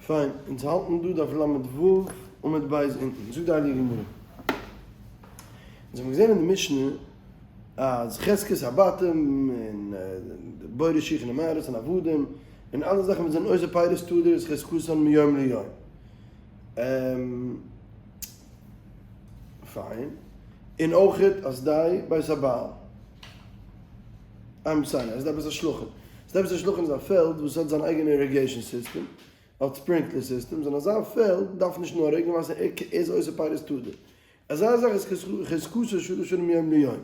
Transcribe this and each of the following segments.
פיין, אונז האלטן דא דף ל"ו עמוד ב' אונטן, זאגט די הייליגע גמרא, אונז האבן געזען אין די משנה אז חזקת הבתים און בורות שיחין ומערות און עבדים און אלע זאכן וואס זענען עושה פירות תדיר איז חזקתן מיום ליום. פיין, און אויכעט אז די בית הבעל. I'm sorry, אז די בית השלחין. אז די בית השלחין איז א פעלד וואס האט זיין אייגענע irrigation system, האט sprinkler systems, און אזא פעלד דארף נישט נאר רעגן וואסער, ער איז עושה פירות תדיר. אזא זאך איז חזקתו שלש שנים מיום ליום.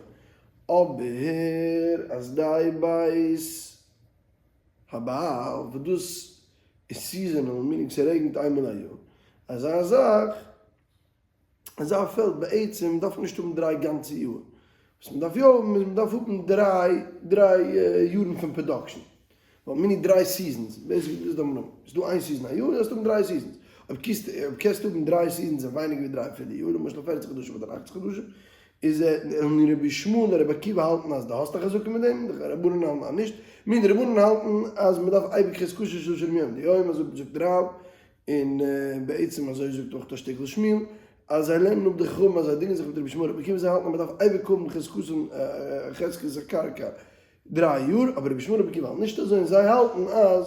אבער אז די בית הבעל וואס דאס איז seasonal, meaning ס'רעגנט איינמאל א יאר, אזא זאך, אזא פעלד בעצם דארף מען נישט האבן דריי גאנצע יאר, וואס מען דארף יא האבן איז מען דארף האבן דריי דריי יארן פון production, ווייל מיני דריי seasons, basically דאס דארף מען האבן, ס'איז דא איין season א יאר דארפסטו האבן דריי seasons, אויב קענסט אויב קענסטו האבן דריי seasons אין ווייניגער ווי דריי פילע יאר, למשל פערציג חדשים אדער אכציג חדשים, איז און רבי ישמעאל און רבי עקיבא האלטן אז דו האסט א חזקה מיט דעם, די רבנן האלטן אז נישט, מין די רבנן האלטן אז מען דארף אייביג חזקתו של שלום יום ליום, אזוי זאגט רב, און בעצם אזוי זאגט אויך א שטיקל שמואל, אז זיי לערנען אפ די חכמים אז זיי דינגען זיך מיט רבי ישמעאל רבי עקיבא זיי האלטן אז מען דארף אייביג האבן חזקת און חזקת הקרקע דריי יאר, אבער רבי ישמעאל רבי עקיבא האלטן נישט אזוי און זיי האלטן אז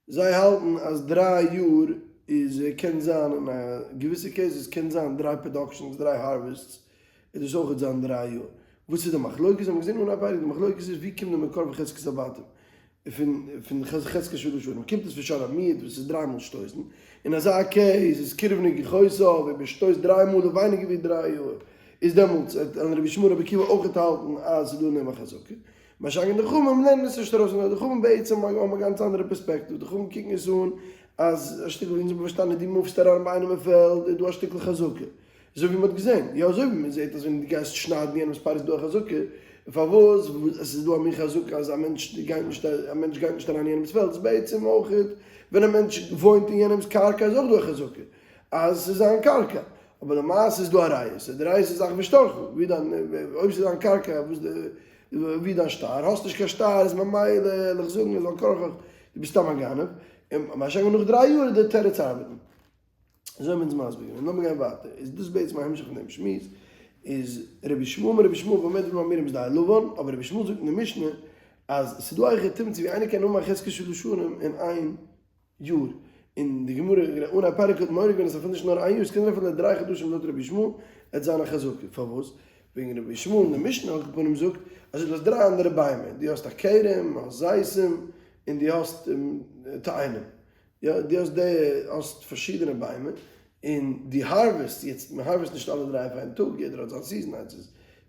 זיי האלטן אז דריי יאר איז קען זיין אין א געוויסע cases קען זיין דריי productions דריי harvests איז דאס אויכעט זיין דריי יאר. וואס איז די מחלוקת? האבן מיר געזען אן א פרק די מחלוקת איז ווי קומט די מקור פון חזקת הבתים? פון פון חזקת שלש שנים קומט עס פון שור המועד וואס איז דריי מאל שטויסן, אין אזא case איז קירוב נגיחותיו אויב ער שטויסט דריי מאל און ווייניגער ווי דריי יאר איז דעמאלטס וועט רבי ישמעאל רבי עקיבא אויכעט האלטן אז ס'איז דא אין דעם א חזקה. מה שאין כן די חכמים לערנען עס נישט ארויס פון דארט, די חכמים בעצם האבן א גאנץ אנדערע פערספעקטיוו, די חכמים קוקן עס אן אז א שטיקל ווי אונז האבן פארשטאנען דו move סט אריין ביי איינעם אין פעלד איז דא א שטיקל חזקה, אזוי ווי מ'האט געזען, יא אזוי ווי מ'זעט אז ווען דו גייסט שניידן יענעמ'ס פירות איז דא א חזקה, פארוואס עס איז דא א מין חזקה אז א מענטש גייט נישט א מענטש גייט נישט אריין אין יענעמ'ס פעלד, איז בעצם אויך ווען א מענטש וואוינט אין יענעמ'ס קרקע איז אויך דא א חזקה אז עס איז זיין קרקע, אבער למעשה איז דא א ריעותא, די ריעותא איז אך ושטרך, ווי דיין אויב ס'איז דיין קרקע וואס די ווי דיין שטר, האסט נישט קיין שטר איז ממילא וועל איך זאגן אז על כרחך דו ביסט סתם א גנב, און מה שאין כן נאך דריי יאר איז די תירוץ ארבעטן. אזוי האבן אונז מסביר געווען. לאמיר גיין ווייטער. איז דאס בעצם א המשך פון דעם שמועס. איז רבי ישמעאל אמר רבי ישמעאל במה דברים אמורים בשדה הלבן, אבער רבי ישמעאל זאגט אין די משנה אז ס'איז דא א היכי תמצא ווי איינער קען האבן א חזקת שלש שנים אין איין יאר. און די גמרא אן א פרק האט מעורר געווען אז אפילו נישט נאר איין יאר, ס'קען זיין אפילו דריי חדשים לויט רבי ישמעאל עט זיין א חזקה. פארוואס? וועגן רבי ישמעאל אין די משנה על כל פנים זאגט אז דו האסט דריי אנדערע ביימער, דו האסט א כרם, האסט זיתים, און דו האסט תאנים. יא, דו האסט די, האסט פארשידענע ביימער, און דו harvest, יעצט מען harvest נישט אלע דריי אויף איין טאג, יעדער האט זיין season, איינס איז,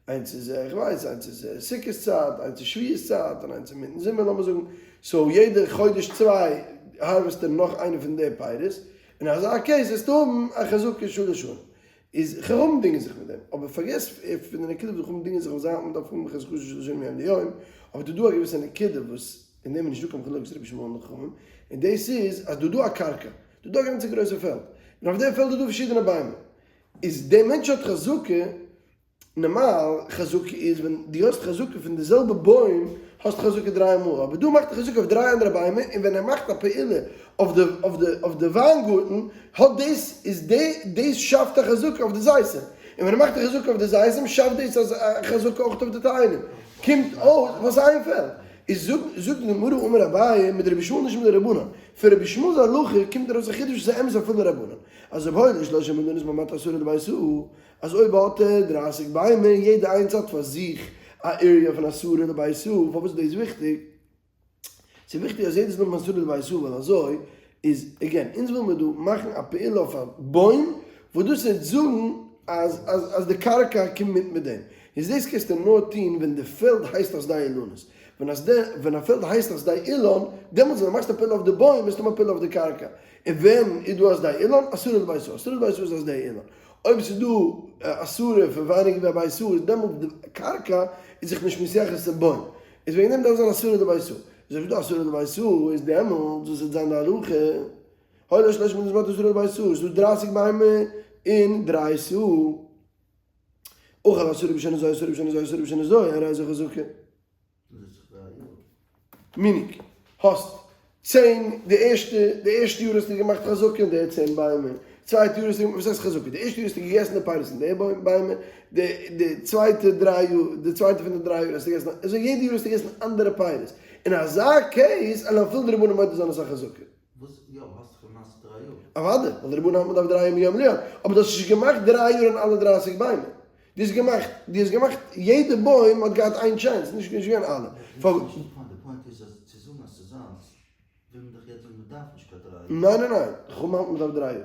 איינס איז איך ווייס, איינס איז סוכות צייט, איינס איז שבועות צייט, און איינס אינמיטן זומער לאמיר זאגן, so יעדע חודש צוויי harvest ער נאך איינע פון די פירות, אין אזא case וועסטו האבן א חזקה שלש שנים. איז חכמים דינגען זיך מיט דעם, אבער פארגעס פון די נקודה וואס חכמים דינגען זיך וואס זיי האלטן מ'דארף האבן חזקה שלש שנים מיום ליום, אבער דא דא א געוויסע נקודה וואס אין דעם איז נישטא קיין מחלוקת רבי ישמעאל און חכמים, און דאס איז אז דא דא א קרקע, דא דא א גאנצע גרויסע פעלד, און אויף דעם פעלד איז דא פארשידענע ביימער, איז דער מענטש האט חזקה, נארמאל חזקה איז ווען דו האסט חזקה פון די זעלבע בוים האסטו חזקה דריי מאל, אבער דא מאכט ער חזקה אויף דריי אנדערע ביימער און ווען ער מאכט א פעולה אויף די אויף די אויף די וויינגארטן האט דאס איז די דאס שאפט א חזקה אויף די זיתים און ווען ער מאכט א חזקה אויף די זיתים שאפט דאס א חזקה אויך אויף די תאנים קומט אויס וואס איין פעלד איז זאגט זאגט די גמרא אמר אביי מדרבי ישמעאל נישט מדרבנן פון רבי ישמעאל'ס הלכה קומט ארויס א חידוש וואס איז אמת אפילו לרבנן אז אויב היה לו שלשים אילנות ממעט עשרה לבית סאה אז אויב האט ער דרייסיג ביימער און יעדע איינס האט פאר זיך א area פון עשרה לבית סאה, פארוואס איז דאס וויכטיג? ס'איז וויכטיג אז יעדעס נאמען עשרה לבית סאה ווייל אזוי איז again אונז וויל מיר דא מאכן א פעולה אויף א בוים וואס דאס וועט זאגן אז אז אז די קרקע קומט מיט מיט דעם, איז דאס קענסטו נאר טון ווען די פעלד הייסט א שדה אילנות, ווען א שדה ווען א פעלד הייסט א שדה אילן דעמאלטס ווען דו מאכסט א פעולה אויף די בוים ביסטו מפיל אויף די קרקע, און ווען איז דא א שדה אילן? עשרה לבית סאה, עשרה לבית סאה איז א שדה אילן. אויב ס'איז דא עשרה פון ווייניגער ווי א בית סאה איז דעמאלט די קרקע איז זיך נישט מתייחס צום בוים, איז וועגן דעם דארף זיין עשרה לבית סאה, איז אויב ס'איז דא עשרה לבית סאה איז דעמאלט וואס וועט זיין די הלכה, היה לו שלשים אילנות ממעט עשרה לבית סאה, איז דא דרייסיג ביימער און דריי סאה, אכל עשרה בשנה זו עשרה בשנה זו עשרה בשנה זו, הרי זו חזקה. דאס איז דאך די יאר. meaning, האסט. צען, די ערשטע, די ערשטע יאר האסטו געמאכט חזקה אין די צען ביימער, צווייטע יאר האסטו געמאכט, וואס הייסט חזקה? די ערשטע יאר האסטו געגעסן די פירות פון די בוים ביימער, די די צווייטע דריי יאר, די צווייטע פון די דריי יאר האסטו געגעסן, אזוי יעדע יאר האסטו געגעסן אנדערע פירות, אין אזא case אלא אפילו די רבנן מודה זיין אז ס'איז א חזקה. וואס יא, האסט דאך געמאכט דריי יאר. אוודאי, ווייל די רבנן האלטן מ'דארף דריי יאר מיום ליום, אבער דו האסט נישט געמאכט דריי יאר אין אלע דרייסיג ביימער, דו האסט געמאכט, דו האסט געמאכט יעדע בוים האט געהאט איין chance, נישט נישט געווען אלע. נישט די point, די point איז אז צו זאגן אז ס'איז זיינס וויל מען דאך יעצט זאגן מ'דארף נישט קיין דריי יאר. ניין ניין ניין, חכמים האלטן מ'דארף דריי יאר.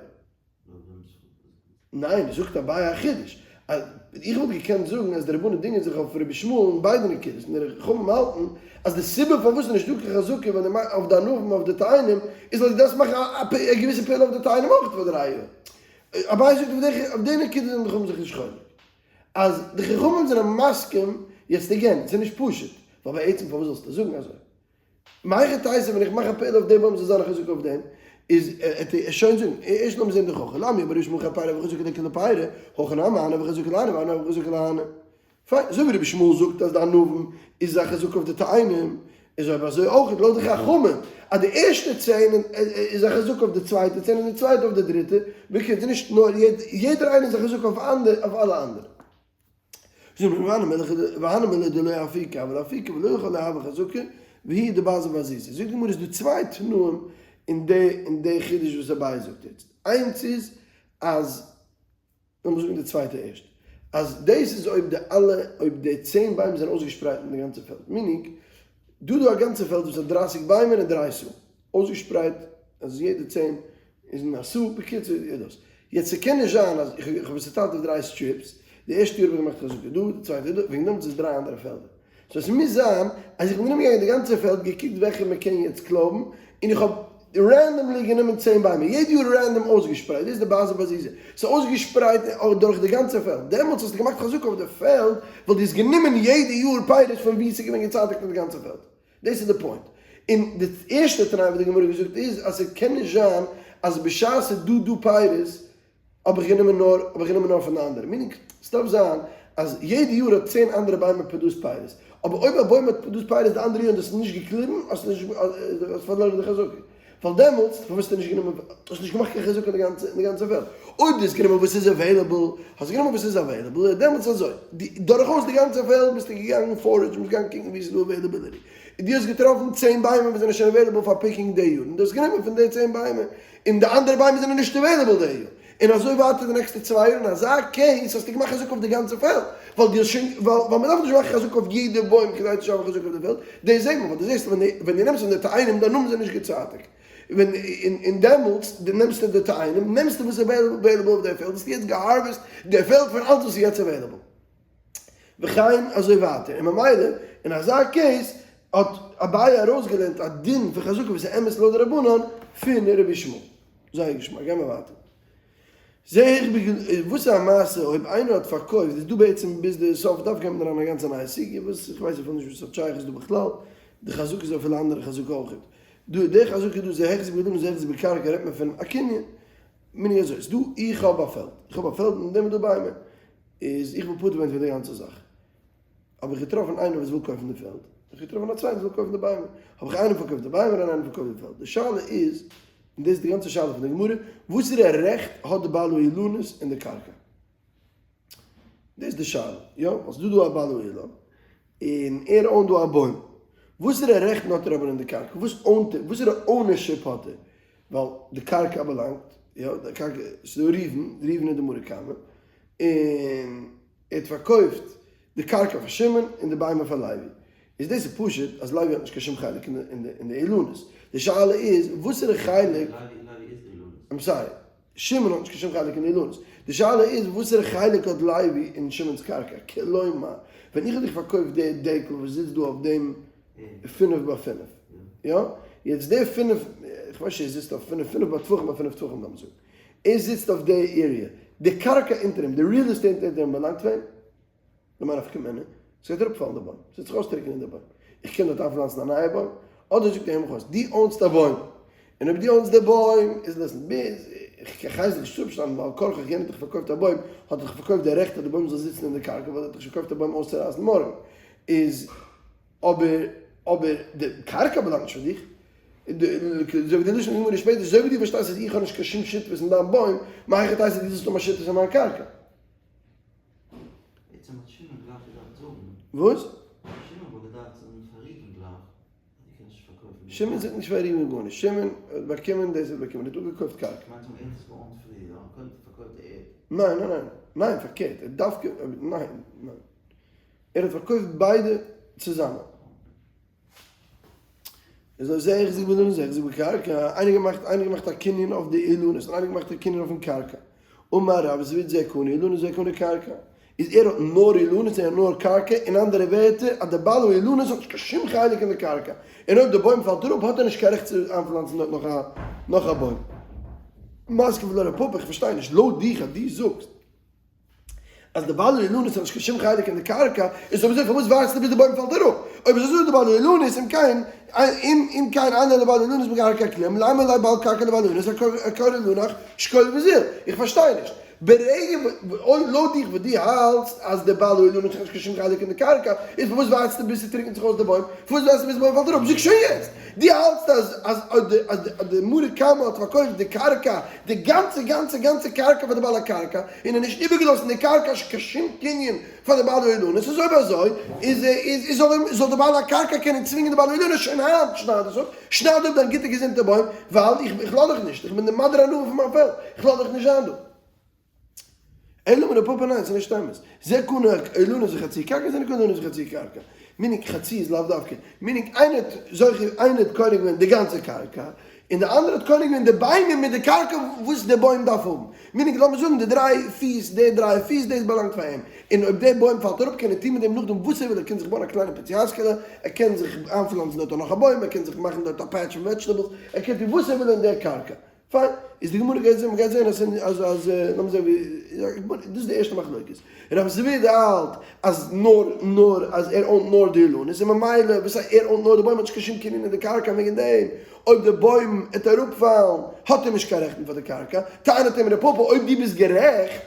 ניין, זאגט אביי א חידוש, אז איך וואלט געקענט זאגן אז די רבנן דינגען זיך אויף רבי ישמעאל אין ביידע נקודות, און די חכמים האלטן אז די סיבה פארוואס איז נישטא קיין חזקה ווען די אויף די ענבים אויף די תאנים איז ווייל דו דארפסט מאכן א געוויסע פעולה אויף די תאנים אויך פאר דריי יאר. אביי זאגט אויף די נקודה זענען די חכמים זיך נישט חולק. אז די חכמים זענען מסכים, יעצט again, ס'איז נישט פשוט, ווייל בעצם פארוואס זאלסטו זאגן אזוי? מהיכי תיתי ווען איך מאך א פעולה אויף דעם בוים זאל זיין א חזקה אויף דעם, איז עט ער שוין זאגן, ערשט לאמיר זען די הוכחה, למה אמר רבי ישמעאל חד פירא וחזקה לכולהו פירי, הכא נמי הני וחזקה להני והני וחזקה להני. פיין, אזוי ווי רבי ישמעאל זאגט אז די ענבים איז א חזקה אויף די תאנים, איז אויב אזוי אויך לויט די חכמים אז די ערשטע צען איז א חזקה אויף די צווייטע צען און די צווייטע אויף די דריטע, בקיצור נישט נאר יעדער איינער איז א חזקה אויף אלע אנדערע. זאגט מען והני מילי דלא אפיקי אבל אפיקי ולא יכול להווי חזקה והיא דבזי בזיזי. זאגט די גמרא איז דא צוויי תנאים אין די אין די חידוש וואס אביי זאגט יעצט. איינס איז אז לאמיר זאגן די צווייטע ערשט. אז דאס איז אויב די אלע אויב די צען ביימער זענען אויסגעשפרייט אין די גאנצע פעלד. meaning דא דא א גאנצע פעלד וואס האט דרייסיג ביימער און דריי סאה. אויסגעשפרייט אז יעדע צען איז אין א סאה, בקיצור איז דאס. יעצט ס'קען נישט זיין אז איך האב עס צוטיילט אויף דריי strips, די ערשטע יאר האב איך געמאכט חזקה דא, די צווייטע דא, וועגן דעם איז עס דריי אנדערע פעלדער. so עס מוז זיין אז איך בין ארום געגאנגען די גאנצע פעלד געקוקט וועלכע מען קען יעצט קלויבן, און איך האב randomly גענומען צען ביימער, יעדע יאר random אויסגעשפרייט, דאס איז די בזי בזיזי, ס'איז אויסגעשפרייט דורך די גאנצע פעלד, דעמאלטס האסטו געמאכט חזקה אויף די פעלד, ווייל דו האסט גענומען יעדע יאר פירות פון וואו ס'איז געווען געצייטיגט אין די גאנצע פעלד. דאס איז די point. און די ערשטע תנאי וואס די גמרא האט געזאגט איז אז ס'קען נישט זיין אז בשעת ס'איז דא דא פירות האב איך גענומען נאר האב איך גענומען נאר פון די אנדערע. meaning ס'דארף זיין אז יעדע יאר האט צען אנדערע ביימער produced פירות. אבער אויב א בוים האט produced פירות די אנדערע יאר און דו האסט נישט געקליבן האסטו נישט האסט פארלוירן די חזקה. ווייל דעמאלטס פארוואס האסטו נישט גענומען האסט נישט געמאכט קיין חזקה אין די גאנצע אין די גאנצע וועלט. אויב דו האסט גענומען וואס איז available, האסט גענומען וואס איז available, איז דעמאלטס אזוי, דו דורכאויס די גאנצע פעלד ביסטו געגאנגען forage, ביסט געגאנגען קוקן וואו ס'איז דא availability, און דו האסט געטראפן צען ביימער וואס זענען שוין available פאר picking די יאר, און דו האסט גענומען פון די צען ביימער, און די אנדערע ביימער זענען נישט available די יאר, און אזוי ווייטער די נעקסטע צוויי יאר, אין אזא case האסטו געמאכט חזקה אויף די גאנצע פעלד, ווייל דו האסט שוין, ווייל מען דארף נישט מאכן חזקה אויף יעדע בוים כדי צו שאפן חזקה אויף די פעלד, דאס זעט מען, ווייל דו זעסט ווען ווען דו נעמסט פון די תאנים די ענבים זענען נישט געצייטיגט, ווען און דעמאלטס דו נעמסטו די תאנים נעמסטו וואס איז available אויף די פעלד, האסטו יעצט גע harvest די פעלד פון אלץ וואס איז יעצט available. וכן אזוי ווייטער, און ממילא אין אזא case האט אביי ארויסגעלערנט א דין פון חזקה וואס איז אמת לויט די רבנן פון רבי ישמעאל. זייער געשמאק, גיימער ווייטער. זעה איך וואס איז א מעשה אויב איינער האט פארקויפט, איז דא בעצם ביז די סוף דף גייט מען אריין א גאנצע נייע סוגיא וואס איך ווייס אפילו נישט וואס האט שייכות דא בכלל, די חזקה איז אפילו אנדערע חזקה אויכעט. דא די חזקה דא זה החזיק באילנות זה החזיק בקרקע רעדט מען פון א קנין. מיני אזוי איז דא איך האב א פעלד, איך האב א פעלד און אין דעם איז דא ביימער, איז איך וויל פטור ווערן פון די גאנצע זאך. האב איך געטראפן איינער וואס וויל קויפן די פעלד, האב איך געטראפן א צווייטן וואס וויל קויפן די ביימער, האב איך איינעם פארקויפט די ביימער און איינעם פארקויפט די פעלד, די שאלה איז, און דאס איז די גאנצע שאלה פון די גמרא, וואסערע רעכט האט די בעל האילנות אין די קרקע? דאס איז די שאלה, יא, ווייל ס'איז דא דא א בעל האילן, און ער own ט דא א בוים, וואסערע רעכטן האט ער אבער אין די קרקע? וואס own ט ער? וואסערע ownership האט ער? ווייל די קרקע באלאנגט, יא, די קרקע, ס'איז דא ראובן, ראובן איז די מרא קמא, און ער האט פארקויפט די קרקע פאר שמעון און די ביימער פאר לוי. איז דאס איז פשוט אז לוי האט נישט קיין שום חלק אין די אילנות. די שאלה איז וואסערע חלק. לוי איז די אילנות. I'm sorry. שמעון האט נישט קיין שום חלק אין די אילנות. די שאלה איז וואסערע חלק האט לוי אין שמעון'ס קרקע. כלומר, ווען איך האב דיך פארקויפט די דעקל וואס זיצט דא אויף דעם פינף ביי פינף. יא? יעצט די פינף, איך ווייס נישט ער זיצט אויף פינף, פינף ביי טפחים ביי פינף טפחים לאמיר זאגן. ער זיצט אויף די area, די קרקע אונטער אים, די real estate אונטער אים באלאנגט פאר אים? למאי נפקא מינה? ס'גייט אראפפאלן די בוים, ס'וועט זיך אויסטריקענען די בוים, איך קען דארט איינפלאנצן א נייע בוים? אדער זאגט ער אים אויס, דו own סט א בוים, און אויב דו own סט די בוים, איז listen, ביז, איך הייס דיך נישט צו אפשניידן, ווייל כרחך יענער האט דיך פארקויפט א בוים, האט ער דיך פארקויפט די רעכט אז די בוים זאל זיצן אין די קרקע, ווייל ער האט דיך נישט פארקויפט א בוים אויסצורייסן מארגן, איז אבער אבער די קרקע באלאנגט נישט פאר דיך. אזוי ווי די לשון גמרא שפעטער, אזוי ווי דו פארשטייסט אז איך האב נישט קיין שום שותפות אין דיין בוים, מהיכי תיתי דו זאלסט האבן א שותפות אין מיין קרקע? בעצם האט שמעון גלייך געדארפט זאגן. וואס? שמעון וואלט געדארפט זאגן פאר ראובן גלייך אז דו קענסט נישט פארקויפן די שמעון זאגט נישט פאר ראובן גארנישט, שמעון האט באקומען דאס האט באקומען, ער האט אפגעקויפט קרקע. כ'מיין צו זאגן ער האט עס גע own ט פריער, יא? קודם האט ער פארקויפט די ערד. ניין ניין ניין, ניין פארקערט, ער האט דווקא, ניין ניין, ער האט פארקויפט ביידע צוזאמען. איז אויב זה החזיק באילנות זה החזיק בקרקע, איינער געמאכט איינער געמאכט א קנין אויף די אילנות און איינער געמאכט א קנין אויפן קרקע, אמר רב זביד זה קנה אילנות זה קנה קרקע, איז ער האט נאר אילנות און ער האט נאר קרקע, אין אנדערע ווערטער אז די בעל האילנות האט נישט קיין שום חלק אין די קרקע, און אויב די בוים פאלט אראפ האט ער נישט קיין רעכט צו איינפלאנצן דארט נאך א נאך א בוים. מתקיף לה רב פפא, איך פארשטיי נישט, לויט דיך אז דו זאגסט. אז די בעלי אילנות האט נישט קיין שום חלק אין די קרקע, איז אויב אזוי פארוואס ווארטסטו ביז די בוים פאלט אראפ? אויב איז אזוי די בעלי אילנות אם כן אם כן אין לבעלי אילנות בקרקע כלום, למה ליה בעל קרקע לבעלי אילנות הכור אילנך שקול וזיל? איך פארשטיי נישט. ברגע אויב לויט דיך וואס דו האלטסט אז די בעלי אילנות האט נישט קיין שום חלק אין די קרקע, איז פארוואס ווארטסטו ביז ס'טריקנט זיך אויס די בוים? פארוואס ווארטסטו ביז די בוים פאלט אראפ? זאג שוין יעצט! דו האלטסט אז אז אז די מרא קמא האט פארקויפט די קרקע, די גאנצע גאנצע גאנצע קרקע פאר די בעל הקרקע, און האט נישט איבערגעלאזט אין די קרקע קיין שום קנין פאר די בעלי אילנות, איז אויב אזוי איז איז זאל זאל די בעל הקרקע קענען צווינגען די בעלי אילנות שוין היינט שנייד עס אפ, שנייד אפ דיין גוטע געזונטע בוים, ווייל איך איך לאז דיך נישט, איך בין די מדיר הנאה פון מיין פעלד, איך לאז דיך נישט זיין דא. אלא אמר רב פפא ניין ס'איז נישט אמת, זה קנה אילנות וחצי קרקע זה קנה אילנות וחצי קרקע, meaning חצי איז לאו דווקא, meaning איינער האט זוכה איינער האט קונה געווען די גאנצע קרקע, און די אנדערע האט קונה געווען די ביימער מיט די קרקע וואס די בוים דארף האבן, meaning לאמיר זאגן די דריי פיס די דריי פיס דאס באלאנגט פאר אים, און אויב די בוים פאלט אראפ קען ער טון מיט דעם נאכדעם וואס ער וויל ער קען זיך בויען א קליינע פיצי הייזקעלע, ער קען זיך איינפלאנצן דארט נאך א בוים, ער קען זיך מאכן דארט א patch פון vegetables, ער קען טון וואס ער וויל אין די קרקע. פיין, איז די גמרא גייט זען, מ'גייט זען אז אז אז לאמיר זען ווי, דאס איז די ערשטע מחלוקת. רב זביד האלט אז נאר נאר אז ער own ט נאר די אילנות און ממילא וואס ער own ט נאר די בוים האט נישט קיין שום קנין אין די קרקע וועגן דעם אויב די בוים עט אראפפאלן האט ער נישט קיין רעכטן פאר די קרקע, טענה'ט אים רב פפא אויב דו ביסט גערעכט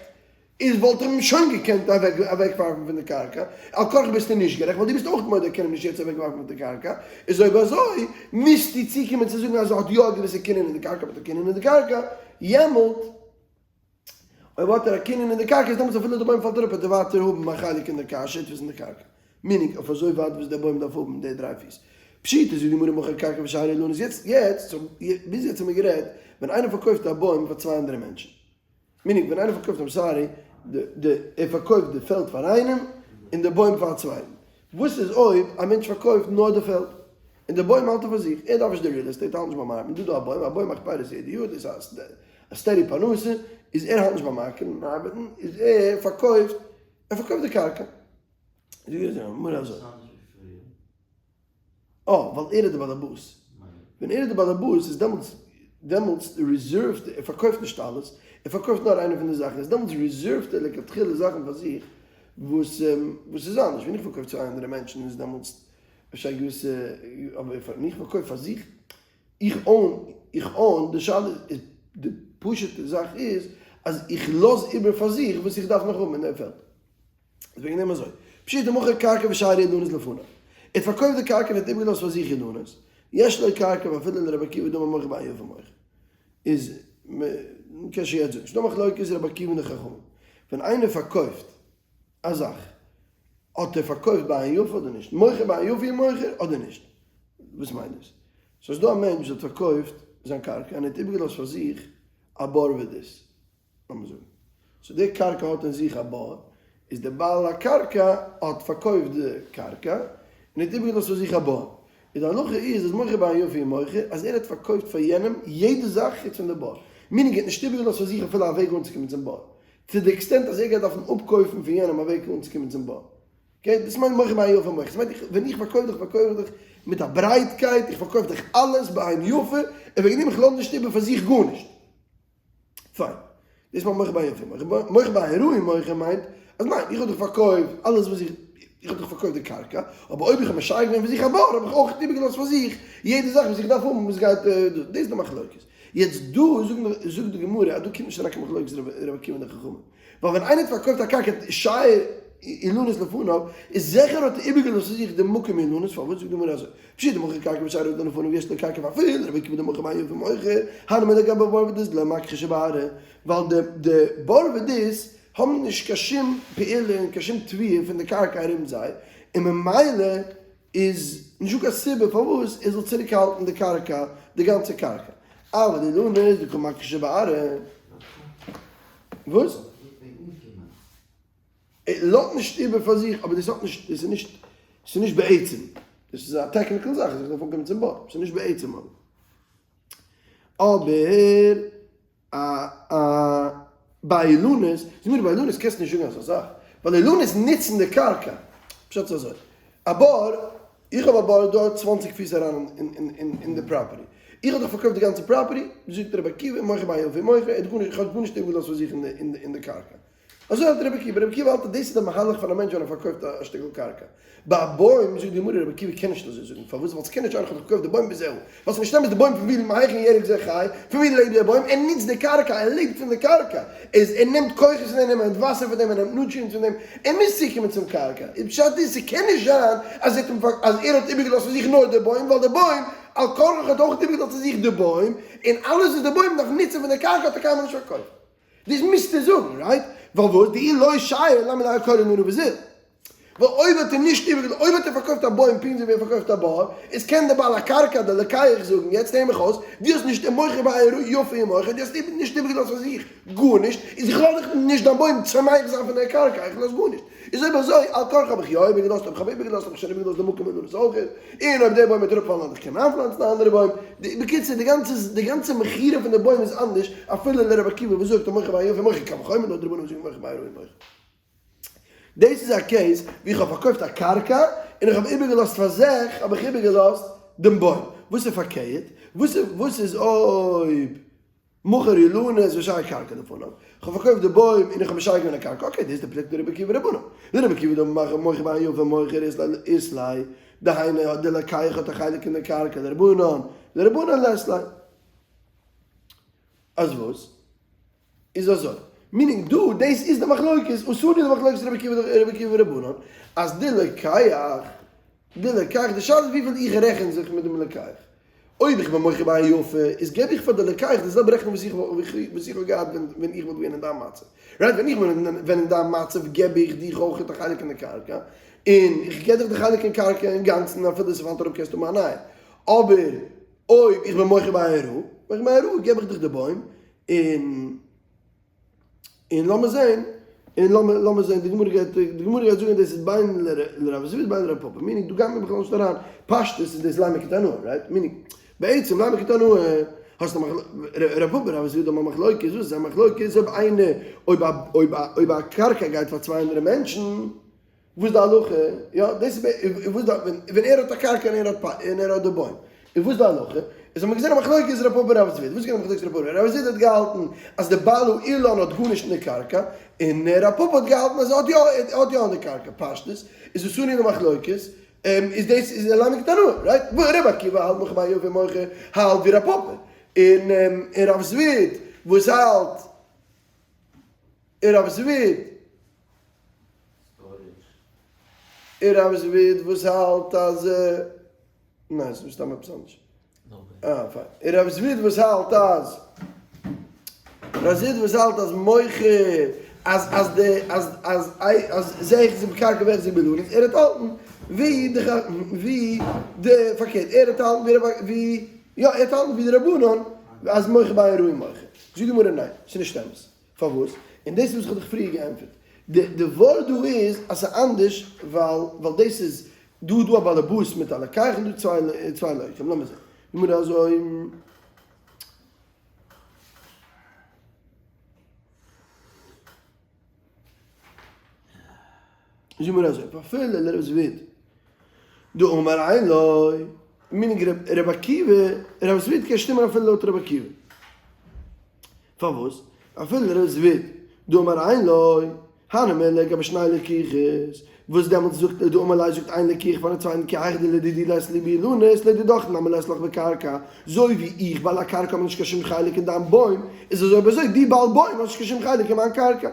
איז וואלט ער אים שוין געקענט אוועקווארפן פון די קרקע, על כרחך ביסטו נישט גערעכט ווייל דו ביסט אויך מודה ער קען אים נישט יעצט אוועקווארפן פון די קרקע, איז אויב אזוי מוזטו צוקומען צו זאגן אז ער האט יא א געוויסע קנין אין די קרקע, אויב האט ער קנין אין די קרקע, יעמאלט אויב האט ער א קנין אין די קרקע איז דעמאלטס אפילו די בוים פאלט אראפ וועט ער ווייטער האבן א חלק אין די קרקע, שותפות אין די קרקע, meaning אויף אזוי ווייט וואס דער בוים דארף האבן די דריי פיס. פשיטא זאגט די גמרא מכר קרקע ושאר אילנות, יעצט יעצט ביז יעצט האבן מיר גערעדט ווען איינער פארקויפט א בוים פאר צוויי אנדערע מענטשן, meaning ווען איינער פארקויפט I'm sorry די די ער פארקויפט די פעלד פאר איינעם און די בוים פאר א צווייטן, וואס איז אויב א מענטש פארקויפט נאר די פעלד און די בוים האלט ער פאר זיך, ער דארף נישט די real estate האלט נישט ביים ארבעטן, דא דא א בוים, א בוים מאכט פירות יעדע יאר, דאס איז א steady פרנסה, איז ער האלט נישט ביים אקערן און ארבעטן, איז ער פארקויפט ער פארקויפט די קרקע. וואס איז אנדערש ווי פריער? אה, ווייל ער איז די באלעבאס. ווען ער איז די באלעבאס איז דעמאלטס, דעמאלטס reserve ט ער, ער פארקויפט נישט אלעס, ער פארקויפט נאר איינע פון די זאכן, איז דעמאלטס reserve ט ער לכתחילה זאכן פאר זיך וואס וואס איז אנדערש, ווען איך פארקויף צו אנדערע מענטשן איז דעמאלטס אפשר א געוויסע, אבער ווען איך פארקויף פאר זיך, איך own, איך own, די שאלה איז, די פשוט'ע זאך איז אז איך לאז איבער פאר זיך וואס איך דארף נאך האבן אין דעם פעלד. איז וועגן דעם אזוי. פשיטא מכר קרקע ושייר אילנות לפניו. ער האט פארקויפט די קרקע און האט איבערגעלאזט פאר זיך אילנות. יש לו קרקע ואפילו לרבי עקיבא דאמר מוכר בעין יפה מוכר. איז מ'קען שוין יעצט זאגן. ס'דא מחלוקת רבי עקיבא און די חכמים. ווען איינער פארקויפט א זאך, האט ער פארקויפט בעין יפה אדער נישט? מוכר בעין יפה הוא מוכר אדער נישט? וואס מיינט דאס? סאו ס'איז דא א מענטש וואס האט פארקויפט זיין קרקע און ער האט איבערגעלאזט פאר זיך א בור ודות. לאמיר זאגן so די קרקע האט אין זיך א בור, איז דער בעל הקרקע האט פארקויפט די קרקע און האט איבערגעלאזט פאר זיך א בור, איז די הלכה איז אז מוכר בעין יפה הוא מוכר אז ער האט פארקויפט פאר יענעם יעדע זאך חוץ פון די בור, meaning ער האט נישט איבערגעלאזט פאר זיך אפילו א וועג אנצוקומען צום בור, צו די extent אז ער גייט דארפן אפקויפן פון יענעם א וועג אנצוקומען צום בור. okay, דאס מיינט מוכר בעין יפה מוכר, דאס מיינט איך ווען איך פארקויף דיך פארקויף איך דיך מיט א ברייטקייט, איך פארקויף דיך אלעס בעין יפה, און וועגן דעם איך לאז נישט איבער פאר זיך גארנישט. פיין. דאס מיינט מוכר בעין יפה מוכר. מוכר בעין רעה מוכר מיינט אז ניין, איך האב דיך פארקויפט אלעס וואס איך, איך האב דיך פארקויפט די קרקע, אבער אויב איך האב משאיר געווען פאר זיך א בור האב איך אויך איבערגעלאזט פאר זיך יעדע זאך וואס איך דארף האבן וואס גייט דא. דאס איז די מחלוקת. יעצט דא זאגט זאגט די גמרא אז דא קומט נישט אריין קיין מחלוקת רבי עקיבא און די חכמים. ווייל ווען איינער האט פארקויפט א קרקע שייר. אילנות לפניו, איז זיכער האט ער איבערגעלאזט צו זיך די מקום אילנות, פארוואס זאגט די גמרא אזוי? פשיטא דמוכר קרקע ושייר אילן לפניו יש לו קרקע ואפילו לרבי עקיבא דמוכר בעין יפה מוכר, הני מילי לגבי בור ודיס דלא מכחישי בארעא, ווייל די די בור ודיס האבן נישט קיין שום פעולה און קיין שום תביעה פון די קרקע ארום זיי, און ממילא איז נישטא קיין סיבה פארוואס ער זאל צוריק האלטן די קרקע, די גאנצע קרקע. אבל אילנות דקא מכחשי בארעא. וואס? ער לאזט נישט איבער פאר זיך, אבער דאס האט נישט, דאס איז נישט, ס'איז נישט בעצם, דאס איז א technical זאך, איך דארף אנקומען צום בור, ס'איז נישט בעצם אבער. אבער א א ביי אילנות, זאג מיר ביי אילנות קענסטו נישט זאגן אזא זאך, ווייל אילנות נוצן די קרקע, פשט איז אזוי, א בור, איך האב א בור דארט צוואנציג פיס אריין אין די property, איך האב דאך פארקויפט די גאנצע property, זאגט רבי עקיבא מוכר בעין יפה מוכר, ער האט גארנישט, איך האב גארנישט איבערגעלאזט פאר זיך אין די קרקע. אזוי האלט רבי עקיבא, רבי עקיבא האלט אז דאס איז די מהלך פון א מענטש ווען ער פארקויפט א שטיקל קרקע. ביי א בוים זאגט די גמרא רבי עקיבא קען נישט אזוי זאגן, פארוואס? ווייל ס'קען נישט זיין איך האב דאך געקויפט די בוים וזהו. ווייל ס'נישט אמת די בוים פון ווי מהיכן ירק זה חי, פון ווי לעבט דער בוים, ער נוצט די קרקע, ער לעבט פון די קרקע, איז ער נעמט כוחות פון דעם, ער נעמט וואסער פון דעם, ער נעמט nutrients פון דעם, ער מוז צוקומען צום קרקע. איז פשט איז ס'קען נישט זיין אז ער האט אז ער האט איבערגעלאזט פון זיך נאר די בוים, ווייל די בוים על כרחך האט אויך איבערגעלאזט פון זיך די בוים, און אלעס וואס די בוים דארף נוצן פון די קרקע האט ער קיינמאל נישט פארקויפט. דאס מוזטו זאגן, right? ווייל וואס? דאי לא שייר למה לי הכל אילנא וזיל. ווייל אויב האט ער נישט איבער אויב האט ער פארקויפט א בוים פונקט אזוי ווי ער פארקויפט א בור, איז קען דער בעל הקרקע דער לוקח זאגן, יעצט הער מיך אויס, דו האסט נישט מוכר בעין יפה הוא מוכר, דו האסט נישט איבערגעלאזט פאר זיך גארנישט, איז איך לאז דיך נישט דיין בוים צומח זיין פון דער קרקע, איך לאז גארנישט. איז אויב אזוי, על כרחך האב איך יא איבערגעלאזט, אויב איך האב איבערגעלאזט האב איך שוין איבערגעלאזט די מקום אילנות אויך, און אויב דער בוים וועט אראפפאלן וועל איך קענען איינפלאנצן א אנדערע בוים. בקיצור, די גאנצע די גאנצע מכירה פון די בוים איז אנדערש, אפילו לרבי עקיבא וואס זאגט המוכר בעין יפה מוכר קל וחומר לויט די רבנן וואס זאגן מוכר בעין רעה מוכר. דאס איז א case ווי איך האב פארקויפט א קרקע און איך האב איבערגעלאזט פאר זיך האב איך איבערגעלאזט דעם בוים. וואס איז פארקערט? וואס איז וואס איז אויב מכר אילנות ושייר קרקע לפניו, כ'האב פארקויפט די בוים און איך האב משייר געווען א קרקע, okay דאס איז די פלוגתא רבי עקיבא ורבנן, דרבי עקיבא דאמר מוכר בעין יפה מוכר אית ליה, דהיינו האט די לוקח האט א חלק אין די קרקע, לרבנן, לרבנן לית ליה. אז וואס? איז אזוי, meaning דא דאס איז די מחלוקת, אסור די מחלוקת רבי עקיבא ורבנן, אז די לוקח, די לוקח, די שאלה איז וויפיל איך רעכן זיך מיט דעם לוקח. אויב איך בין מוכר בעין יפה, איז געב איך פאר די לוקח די זעלבע רעכענונג וואס איך וואס איך האב געהאט ווען ווען איך וואלט געווען אין דיין מצב. right, ווען איך בין ווען אין דיין מצב געב איך דיך אויך א חלק אין די קרקע, און איך געב דיך די חלק אין קרקע אינגאנצן אפילו ס'פאלט אראפ קענסטו האבן א נייע. אבער אויב איך בין מוכר בעין רעה, מוכר בעין רעה געב איך דיך די בוים, און. און לאמיר זעהן, און לאמיר לאמיר זעהן, די גמרא גייט, די גמרא גייט זאגן דאס איז בין לרב זביד בין לרב פפא, meaning דא גייט מען בכלל נישט אריין, פשטות איז דאס לימא כתנאי, right? meaning, בעצם לימא כתנאי, האסט א מחלוקת, רב פפא רב זביד האבן א מחלוקת, וואס איז א מחלוקת אויב איינער, אויב א אויב א אויב א קרקע גייט פאר צוויי אנדערע מענטשן, וואס די הלכה? יא, דאס איז וואס די, ווען ער האט א קרקע און ער האט און ער האט די בוים, איז וואס די הלכה? איז האט מען געזען א מחלוקת רב פפא רב זביד, וואס איז געווען די מחלוקת רב פפא? רב זביד האט געהאלטן אז די בעל האילן האט גארנישט אין די קרקע, און רב פפא האט געהאלטן אז ער האט יא, ער האט יא אין די קרקע, פשטות איז וואס אן די מחלוקת, איז דאס איז לימא כתנאי, right? רבי עקיבא האלט מוכר בעין יפה מוכר האלט ווי רב פפא, און רב זביד וואס האלט און רב זביד און רב זביד וואס האלט אז ניין ס'איז מסתם עפעס אנדערש אה פיין און רב זביד וואס האלט אז רב זביד וואס האלט אז מוכר אז אז די אז אז אז זה החזיק בקרקע והחזיק באילנות ער האט האלטן ווי די ווי די פארקערט ער האט האלטן ווי ווי יא ער האט האלטן ווי די רבנן אז מוכר בעין רעה מוכר זאגט די גמרא ניין ס'איז נישט אמת פארוואס? און דאס איז וואס איך האב דיך פריער געענטפערט. די די ווארט דא איז אז ס'איז אנדערש ווייל ווייל דאס איז דא איז דא א באלעבאס מיט א לוקח און דא צוויי צוויי לוקחים. לאמיר זען. גמרא אזוי. זאג מיר אזוי, ואפילו לרב זביד דאמר אין לו, meaning רבי עקיבא, רב זביד קען שטימען אפילו לויט רבי עקיבא. פארוואס? אפילו לרב זביד דאמר אין לו, הני מילי לגבי שני לקוחות, וואס דעמאלטס זאגט דאמר ליה זאגט איין לקוח פארן צווייטן כי היכי דלדידי לית לי באילנות לדידך נמי לית לך בקרקע, אזוי ווי איך בעל הקרקע האב נישט קיין שום חלק אין דיין בוים, איז אזוי אויב אזוי דו בעל בוים האסט נישט קיין שום חלק אין מיין קרקע.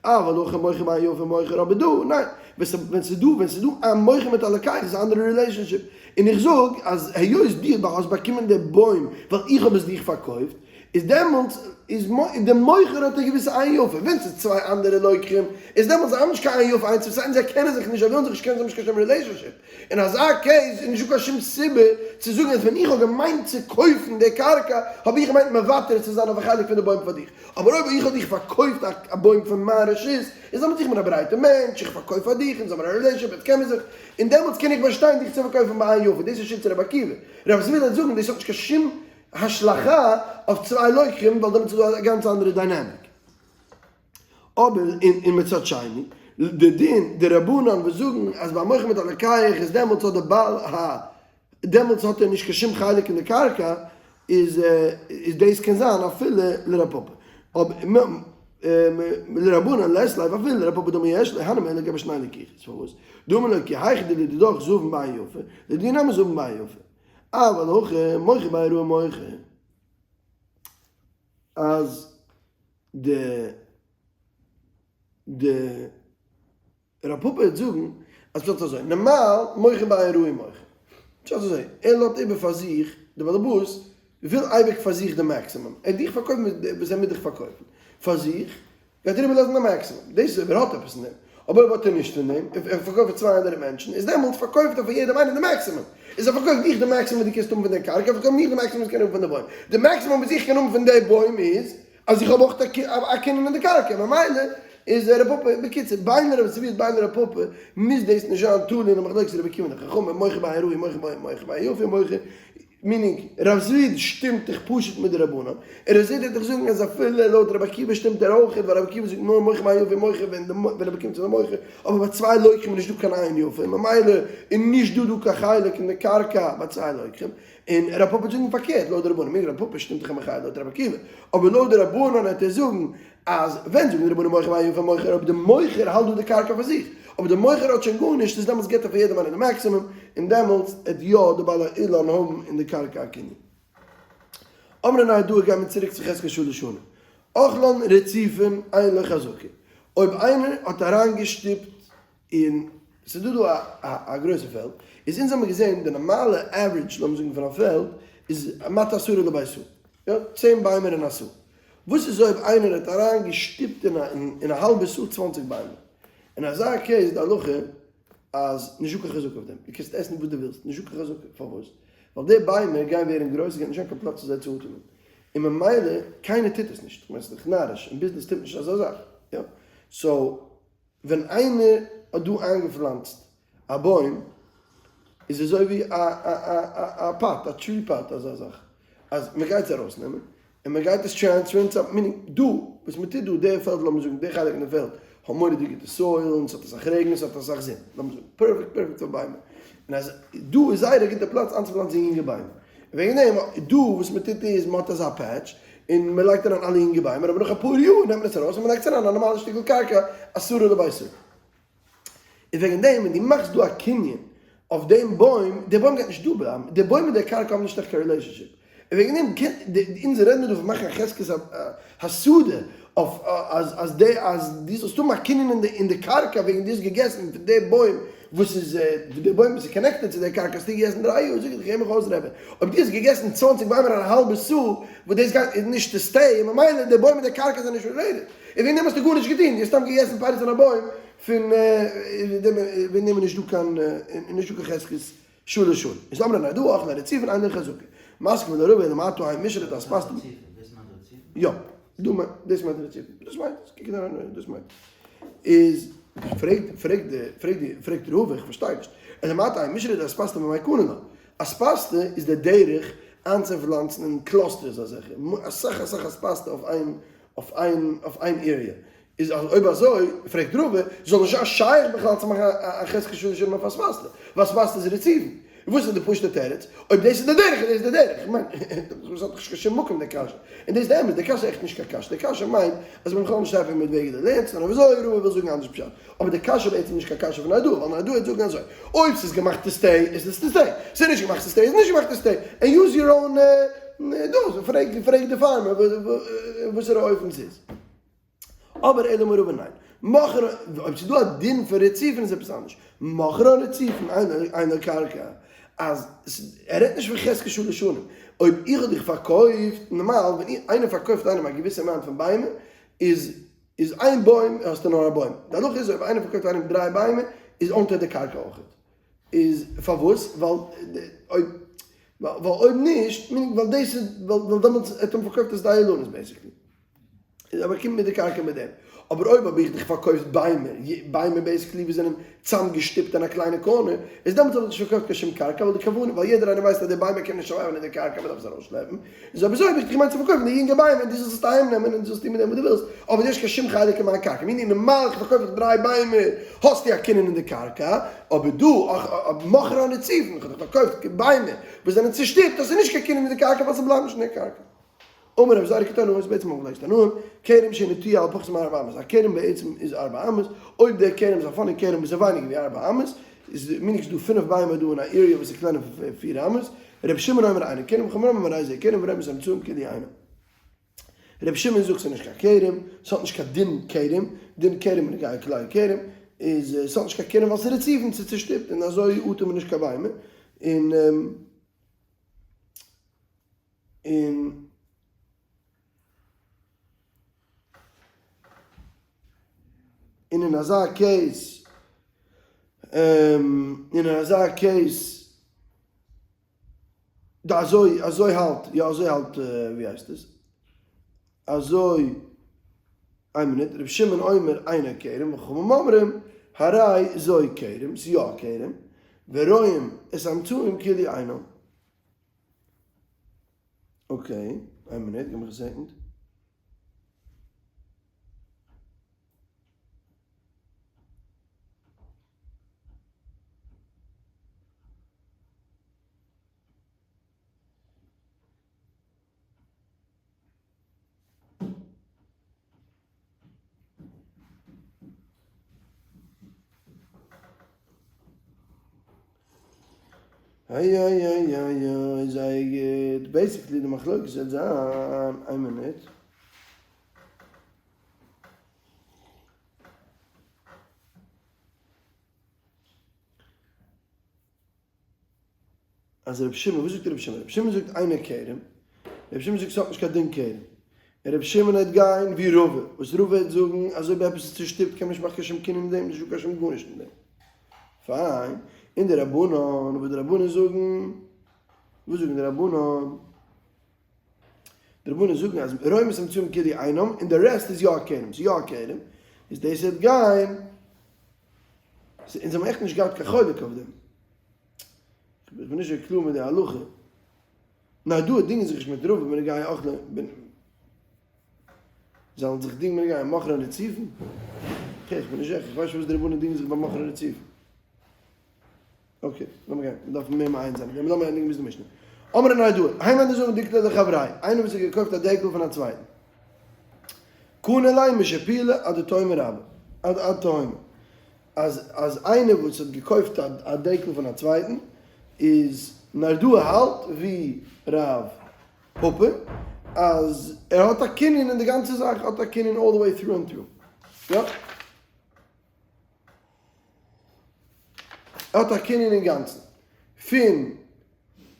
אבל הכא מוכר בעין יפה מוכר אבער דא ניין, ווען ס'איז דא ווען ס'איז דא א מוכר מיט א לוקח איז א אנדערע relationship, און איך זאג אז היות דו האסט באקומען די בוים ווייל איך האב עס דיך פארקויפט, איז דעמאלטס איז די מוכר האט א געוויסע עין יפה, ווען ס'איז צוויי אנדערע לוקחים איז דעמאלטס זיי האבן נישט קיין עין יפה איינס צום צווייטן זיי קענען זיך נישט זיי ווילן זיך נישט קענען זיי האבן נישט קיין שום relationship, אין אזא case איז נישטא קיין שום סיבה צו זאגן אז ווען איך האב געמיינט צו קויפן די קרקע האב איך געמיינט מוותר צו זיין אויף א חלק פון די בוים פאר דיך, אבער אויב איך האב דיך פארקויפט א בוים פון מיין רשות, איז דעמאלטס איך בין א ברייטע מענטש, איך פארקויף פאר דיך, אונז האבן א relationship, אונז קען מיר זיך, און דעמאלטס קען איך באשטיין דיך צו פארקויפן בעין יפה, דאס איז שיטת רבי עקיבא. רב זביד וועט זאגן דאס האט נישט קיין שום השלכה אויף צוויי לוקחים ווייל דעמאלטס איז דא א גאנץ אנדערע dynamic. אבער און מצד שני, די דין, די רבנן וואס זאגן אז ביי מוכר מיט א לוקח איז דעמאלטס האט די בעל ה, דעמאלטס האט ער נישט קיין שום חלק אין די קרקע, איז איז דאס קען זיין אפילו לרב פפא. אבער לרבנן לית ליה ואפילו לרב פפא דאמר יש ליה, הני מילי לגבי שני לקיחות. פארוואס? דאמר ליה כי היכי דלדידך זבין בעין יפה, לדידי נמי זבין בעין יפה. אבל הכא מוכר בעין רעה מוכר. אז די די רב פפא וועט זאגן אז פשט אזוי, נארמאל מוכר בעין רעה מוכר, פשט אזוי, ער לאזט איבער פאר זיך, די באלעבאס וויל אייביג פאר זיך די maximum, ער דיך פארקויפן וואס ער מוז דיך פארקויפן, פאר זיך גייט ער איבערלאזן די maximum, דאס איז אויב ער האט עפעס אין דעם, אבער אויב האט ער נישט פון דעם, ער פארקויפט פאר 200 מענטשן, איז דעמאלטס פארקויפט ער פאר יעדעם איינעם די maximum, איז ער פארקויפט דיך די maximum וואס דו קענסט האבן פון די קרקע, ער פארקויפט מיך די maximum וואס איך קען האבן פון די בוים, די maximum וואס איך קען האבן פון די בוים איז אז איך האב אויך א קנין אין די קרקע, ממילא איז ר' פפא, בקיצור, בין לרב זביד בין לרב פפא, מוז דאס נישט זיין תלוי אין די מחלוקת רבי עקיבא און די חכמים, מוכר בעין רעה מוכר מוכר בעין יפה מוכר, meaning, רב זביד שטימט דאך פשוט מיט די רבנן, און רב זביד וועט דאך זאגן אז אפילו לויט רבי עקיבא שטימט ער אויך, ווייל רבי עקיבא זאגט נאר מוכר בעין יפה מוכר ווען ער באקומט פון די מוכר, אבער ביי צוויי לוקחים איז נישטא קיין עין יפה, ממילא איז נישט דא דא קיין חלק אין די קרקע ביי צוויי לוקחים. און רב פפא וועט זאגן פארקערט לויט די רבנן, meaning רב פפא שטימט דאך מחיה לויט רבי עקיבא, אבער לויט די רבנן וועט ער זאגן אז ווען זאגן די רבנן מוכר בעין יפה מוכר אויב די מוכר האלט דא די קרקע פאר זיך, אבער די מוכר האט שוין גארנישט איז דעמאלטס געבט ער פאר יעדעם איינעם די maximum און דעמאלטס עט יא די בעל האילן האבן אין די קרקע א קנין. אמרי נהרדעא גייען מיר צוריק צו חזקת שלש שנים. אכלן רצופין אין לו חזקה, אויב איינער האט אריינגעשטופט און ס'איז דא דא א גרויסע פעלד, איז אונז האמיר געזען די נארמאלע average לאמיר זאגן פון א פעלד איז מטה עשרה לבית סאה, יא, צען ביימער אין א סאה. וואס איז אויב איינער האט אריין געשטופט אין א האלבע סאה צוואנציג ביימער? אין אזא case איז די הלכה אז נישטא קיין חזקה אויף דעם, דו קענסט עסן וואס דו ווילסט, נישטא קיין חזקה, פארוואס? ווייל די ביימער גייען ווערן גרויס, ס'גייט נישט זיין קיין פלאץ צו זיי צו אטעמען, און ממילא קיינער טוט עס נישט, כ'מיין ס'איז דאך נאריש, אין ביזנעס טוט מען נישט אזא זאך, יא? so ווען איינער האט דא איינגעפלאנצט א בוים איז אזוי ווי א א pot, א tree pot אזא זאך, אז מען גייט עס ארויסנעמען און מען גייט עס transfer ן צו א, meaning דא וואס מען טוט דא, די פעלד לאמיר זאגן די חלק פון די פעלד האט מורא'דיג גוטע soil און ס'האט אסאך רעגן און ס'האט אסאך זון, לאמיר זאגן perfect perfect פאר ביימער, און אז דא איז זייער א גוטע פלאץ איינצופלאנצן יונגע ביימער, וועגן דעם דא וואס מען טוט איז מען האט אזא patch און מען לייגט אריין אלע יונגע ביימער אבער נאך אפאר יאר נעמט מען עס ארויס און מען לייגט עס אריין א נארמאלע שטיקל קרקע עשרה לבית סאה. און וועגן דעם ווען דו מאכסט דא א קנין אויף דעם בוים, דער בוים גייט נישט דא בלייבן, דער בוים און דער קרקע האבן נישט עכט קיין relationship, און וועגן דעם קען, אונז רעדן מיר דא פון מאכן א חזקת השדה אויף אז אז די אז דו זאלסט האבן א קנין אין די קרקע וועגן דו האסט געגעסן פון די בוים וואס איז די בוים וואס איז connected צו די קרקע האסטו געגעסן דריי יאר, זאג איך דיך הער מיך אויס רבי, אויב דו האסט געגעסן צוואנציג ביימער אין א האלבע סאה וואס דאס גייט איז נישט to stay און ממילא די בוים און די קרקע זענען נישט related, און וועגן דעם האסטו גארנישט געטון, דו האסט סתם געגעסן פירות פון א בוים פון וועגן דעם איז נישט דא קיין נישט דא קיין חזקת שלש שנים. איז אמרי נהרדעא אכלן רצופין אין לו חזקה. מתקיף לה רבא אלא מעתה האי מישרא דאספסתא. יא, דא מיינט, דאס מיינט רצופין. דאס מיינט עס, קוק אריין דאס מיינט. איז פרעגט פרעגט די פרעגט די פרעגט רבא איך פארשטיי נישט. אלא מעתה האי מישרא דאספסתא במאי קני לה. אספסתא איז די דרך איינצופלאנצן אין clusters אזעלכע, אסאך אסאך אספסתא אויף איין אויף איין אויף איין area. איז אויב אזוי, פרעגט רבא, זאל נישט זיין שייך בכלל צו מאכן א חזקת שלש שנים אויף אספסתא, ווייל אספסתא איז רצופין. וואס איז די פשוט'ע תירוץ? אויב דאס איז די דרך איז דאס די דרך. איך מיין, דאס האט דאך נישט קיין שום מקום די קשיא. און דאס איז די אמת, די קשיא איז עכט נישט קיין קשיא. די קשיא מיינט אז מ'איז בכלל נישט happy מיט וועג די לערנסט, נאר אויב אזוי, רבא וויל זאגן אנדערש פשט. אבער די קשיא איז בעצם נישט קיין קשיא פון נהרדעא, ווייל נהרדעא וועט זאגן אזוי, אויב ס'איז געמאכט to stay, איז עס to stay. ס'איז נישט געמאכט to stay, איז נישט געמאכט to stay. And use your own דאס, פרעג די farmer וואסערע אופן ס'איז. אבער אלא אמר רבא ניין. מכרן, אויב ס'איז דא א דין פון רציפין איז עפעס אנדערש. מכרן רצופין אינו קרקע, אז ער רעדט נישט פון חזקת שלש שנים. אויב איך האב דיך פארקויפט, נארמאל ווען איינער פארקויפט איינעם א געוויסע amount פון ביימער, איז איז איין בוים האסטו נאר א בוים. די הלכה איז אויב איינער פארקויפט איינעם דריי ביימער איז own ט ער די קרקע אויכעט. איז פארוואס? ווייל אויב ווייל אויב נישט, ווייל דאס איז ווייל דעמאלטס ער האט אים פארקויפט עס די אילנות basically. איז אבער קומט מיט די קרקע מיט דעם. אבער אויב האב איך דיך פארקויפט ביימער, ביימער basically וואס זענען צאמגעשטופט אין א קליינע corner, איז דעמאלטס האב איך נישט פארקויפט קיין שום קרקע, ווייל די כוונה, ווייל יעדער איינער ווייסט אז די ביימער קענען נישט survive ן אין די קרקע, מען דארף עס ארויסשלעפן. איז אויב אזוי האב איך דיך געמיינט צו פארקויפן די יונגע ביימער און דו זאלסט עס אהיים נעמען און דו זאלסט טון מיט דעם וואס דו ווילסט, אבער דו האסט קיין שום חלק אין מיין קרקע. meaning נארמאל איך פארקויף דיך דריי ביימער האסטו א קנין אין די קרקע, אבער דא, מכרן רצופין, איך האב דיך פארקויפט ביימער וואס זענען צושטופט, האסטו נישט קיין קנין אין די קרקע ווייל ס'בלייבט נישט אין די קרקע. אמר רבי זירא כתנאי איז בעצם אויפגעלייגט תנאים, כרם שנטועה על פחות מארבע אמות, א כרם בעצם איז ארבע אמות, אויב דער כרם איז א funny כרם וואס איז ווייניגער ווי ארבע אמות, איז מיניג ס'דא פינף ביימער דא אין א area וואס איז קלענער פון פיר אמות, רבי שמעון אומר אינו כרם וחכמים אומרים הרי זה כרם ורואים את האמצעיים כאילו אינם. רבי שמעון זאגט ס'איז נישט קיין כרם, ס'האט נישט קיין דין כרם, דין כרם בנוגע כלאי כרם, איז ס'האט נישט קיין כרם ווייל ס'איז רצופין ס'איז צושטופט און אזוי אטעמט מען נישט קיין ביימער, און. און און אין אזא case און אין אזא case די אזוי אזוי האלט יא אזוי האלט ווי הייסט עס אזוי איין מינוט רבי שמעון אומר אינו כרם וחכמים אומרים הרי זו כרם ס'איז יא א כרם ורואים את האמצעים כאילו אינם. okay, איין מינוט, גיב מיך א second. איי איי איי איי איי זייער גוט, basically די מחלוקת וועט זיין, איין מינוט. אז רבי שמעון, וואס זאגט רבי שמעון? רבי שמעון זאגט אינו כרם, רבי שמעון זאגט ס'האט נישט קיין דין כרם, און רבי שמעון העט גיין ווי רבא, וואס רבא העט זאגן אז אויב עפעס איז צושטופט קען מען נישט מאכן קיין שום קנין אין דעם, נישטא קיין שום גארנישט אין דעם. פיין, און די רבנן, וואס די רבנן זאגן, וואס זאגן די רבנן? די רבנן זאגן אז רואים את האמצעים כאילו אינם, און די rest איז יא א כרם, ס'איז יא א כרם, איז דאס העט גיין, אונז האבן עכט נישט געהאט קיין חולק אויף דעם. איך בין נישט אזוי קלאר מיט די הלכה. נאר דא דינגען זיך נישט מיט רבא בנוגע אוכלי בין זאלן זיך דינגען בנוגע מכרן רצופין? okay, איך בין נישט זיכער, איך ווייס נישט וואס די רבנים דינגען זיך ביי מכרן רצופין. okay, לאמיר גיין, מיר דארפן מער מעיין זיין אין דעם, לאמיר ענדיגן ביז די משנה. אמרי נהרדעא, האי מאן דזבין דיקלא דחבריה, איינער וואס האט געקויפט א דעקל פון א צווייטן. קנה ליה משפילא עד דתהומא רבה, עד עד תהומא. אז אז איינער וואס האט געקויפט א דעקל פון א צווייטן איז נהרדעא האלט ווי רב פפא אז ער האט א קנין אין די גאנצע זאך האט א קנין all the way through and through יא ער האט א קנין אינגאנצן פון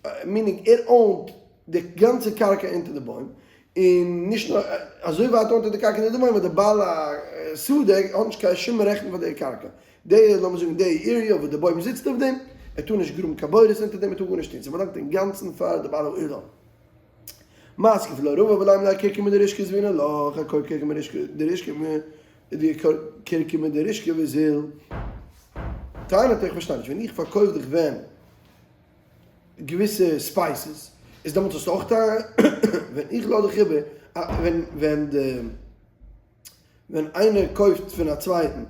meaning ער own ט די גאנצע קרקע אונטער די בוים, און נישט נאר אזוי ווייט own ט ער די קרקע אונטער די בוים אז די בעל השדה האט נישט קיין שום רעכטן פאר די קרקע, די לאמיר זאגן די area וואס די בוים זיצט אויף דעם, ער טאר נישט גראבן קיין בורות אונטער דעם, ער טאר גארנישט טון, ס'באלאנגט אינגאנצן פאר די בעל האילן. מתקיף לה רבא ולימא ליה כורכמא דרישקא זבינא לך, א כורכמא דרישקא כורכמא דרישקא וזיל. טענה'ט ער איך פארשטיי נישט, ווען איך פארקויף דיך ווען געוויסע spices איז דעמאלטס האסטו אויך א ווען איך לאז דיך איבער ווען ווען די ווען איינער קויפט פון א צווייטן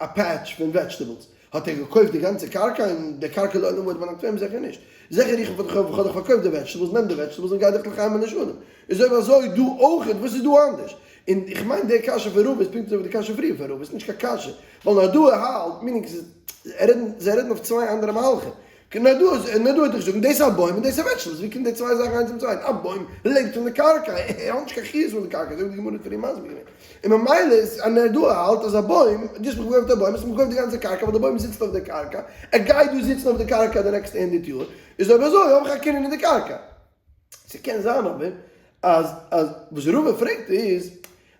א patch פון vegetables האט ער געקויפט די גאנצע קרקע און די קרקע לעולם ועד באלאנגט פאר אים זיכער נישט זיכער איך האב דיך פארקויפט די vegetables נעם די vegetables און גיי דיך לחיים ולשלום איז אויב אזוי דא אויכעט וואס איז דא אנדערש און איך מיין די קשיא פון רבא איז פונקט אזוי ווי די קשיא פריער פון רבא, ס'איז נישט קיין קשיא, ווייל נהרדעא האלט, meaning ס'איז, זיי רעדן אויף צוויי אנדערע מהלכים. נהרדעא נהרדעא וועט דיך זאגן דאס איז א בוים און דאס איז וועדזשטעבלס, ווי קומט די צוויי זאכן איינס צום צווייטן? א בוים לעבט פון די קרקע, ער האט נישט קיין חיות פון די קרקע, אזוי ווי די גמרא האט פריער מסביר געווען. און ממילא איז א נהרדעא האלט אז א בוים, דו האסט מיך געקויפט א בוים, האסט מיך געקויפט די גאנצע קרקע ווייל די בוים זיצט אויף די קרקע, ער גייט דא זיצן אויף די קרקע די נעקסטע הונדערט יאר, איז אויב אזוי האב איך א קנין אין די קרקע. ס'קען זיין אבער אז אז וואס רבא פרעגט איז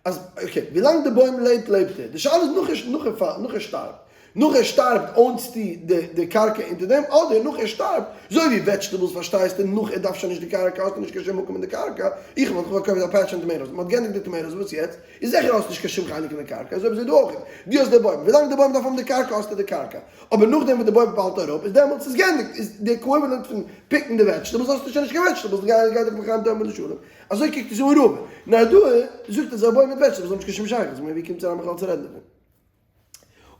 אז okay ווילאנג די בוים לעבט לעבט ער, די שאלה איז נאך ער נאך ער נאך ער שטארבט, נאך ער שטארבט own סטו די די קרקע אונטער דעם אדער נאך ער שטארבט, אזוי ווי וועדזשטעבלס פארשטייסטו נאך ער דארף שוין נישט די קרקע האסטו נישט קיין שום מקום אין די קרקע, איך וואלט פארקויפט א patch פון tomatoes, מ'האט גענדיגט די tomatoes וואס יעצט? איז זיכער האסט נישט קיין שום חלק אין די קרקע, אזוי אזוי דא אויך, דו האסט די בוים, ווילאנג די בוים דארף האבן די קרקע האסטו די קרקע, אבער נאכדעם וואס די בוים פאלט אראפ איז דעמאלטס איז גענדיגט, איז די equivalent פון pick ן די וועדזשטעבלס האסטו שוין נישט קיין וועדזשטעבלס, די גייט דיך לחיים תאמר לשלום, אזוי קוקט עס אן רבא, נהרדעא זאגט אז א בוים מיט וועדזשטעבלס האבן נישט קיין שום שייכות, כ'מיין ווי קומט עס אריין בכלל צו רעדן דערפון?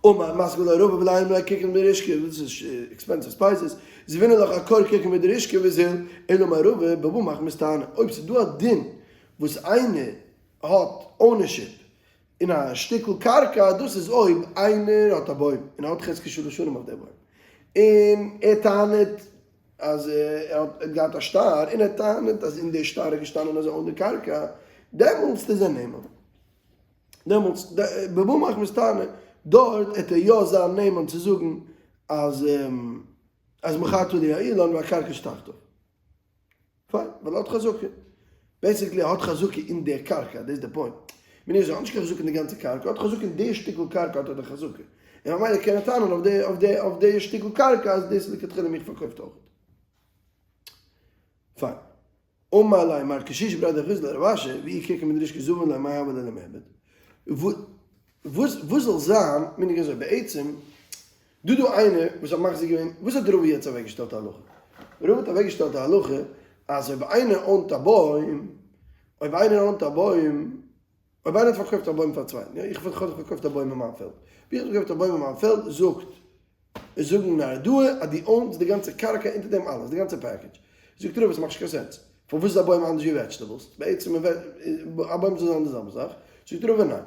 אמר מתקיף לה רבא ולימא ליה כורכא מדרישקא, דאס איז expensive spices, זבינא לך אכר כורכא מדרישקא וזיל, אלא אמר רבא בבא מחמת טענה, אויב ס'איז דא א דין וואס איינער האט ownership אין א שטיקל קרקע, דאס איז אויב איינער האט א בוים און ער האט חזקת שלש שנים אויף די בוים, און ער טענה'ט אז ער האט געהאט א שטר, און ער טענה'ט אז אין די שטר איז געשטאנען אז ער own ט די קרקע, דעמאלטס איז ער נאמן. דעמאלטס, בבא מחמת טענה, דארט העט ער יא זיין נאמן צו זאגן אז אז מכרת לי האילן והקרקע שתחתיו. פיין, ווייל ער האט חזקה. basically ער האט חזקה אין די קרקע, דאס איז די point. מיינט נישט אז ער האט נישט קיין חזקה אין די גאנצע קרקע, ער האט חזקה אין די שטיקל קרקע האט ער די חזקה. און ממילא קען ער טענה'ן אויף די אויף די אויף די שטיקל קרקע אז דאס איז לכתחילה מיך פארקויפט אויך. פיין. אמר ליה מר קשיש בריה דרב חסדא לרב אשי, ואי כורכא מדרישקא זבין ליה מאי הוה ליה למיעבד? וואס וואס זאל זיין, מיין איך אזוי, בעצם דא דא איינער וואס האט מחזיק געווען, וואס האט רבא יעצט אוועקגעשטעלט א הלכה? רבא האט אוועקגעשטעלט א הלכה אז אויב איינער own ט א בוים, אויב איינער own ט א בוים, אויב איינער האט פארקויפט א בוים פאר א צווייטן, יא, איך האב פארקויפט א בוים אין מיין פעלד, ווי איך האב פארקויפט א בוים אין מיין פעלד, זאגט, זאגן נהרדעא אז דו own סט די גאנצע קרקע אונטער דעם אלעס, די גאנצע package. זאגט רבא, עס מאכט נישט קיין sense. פארוואס איז א בוים אנדערש ווי וועדזשטעבלס? בעצם א בוים זאל זיין די זעלבע זאך. זאגט רבא, ניין.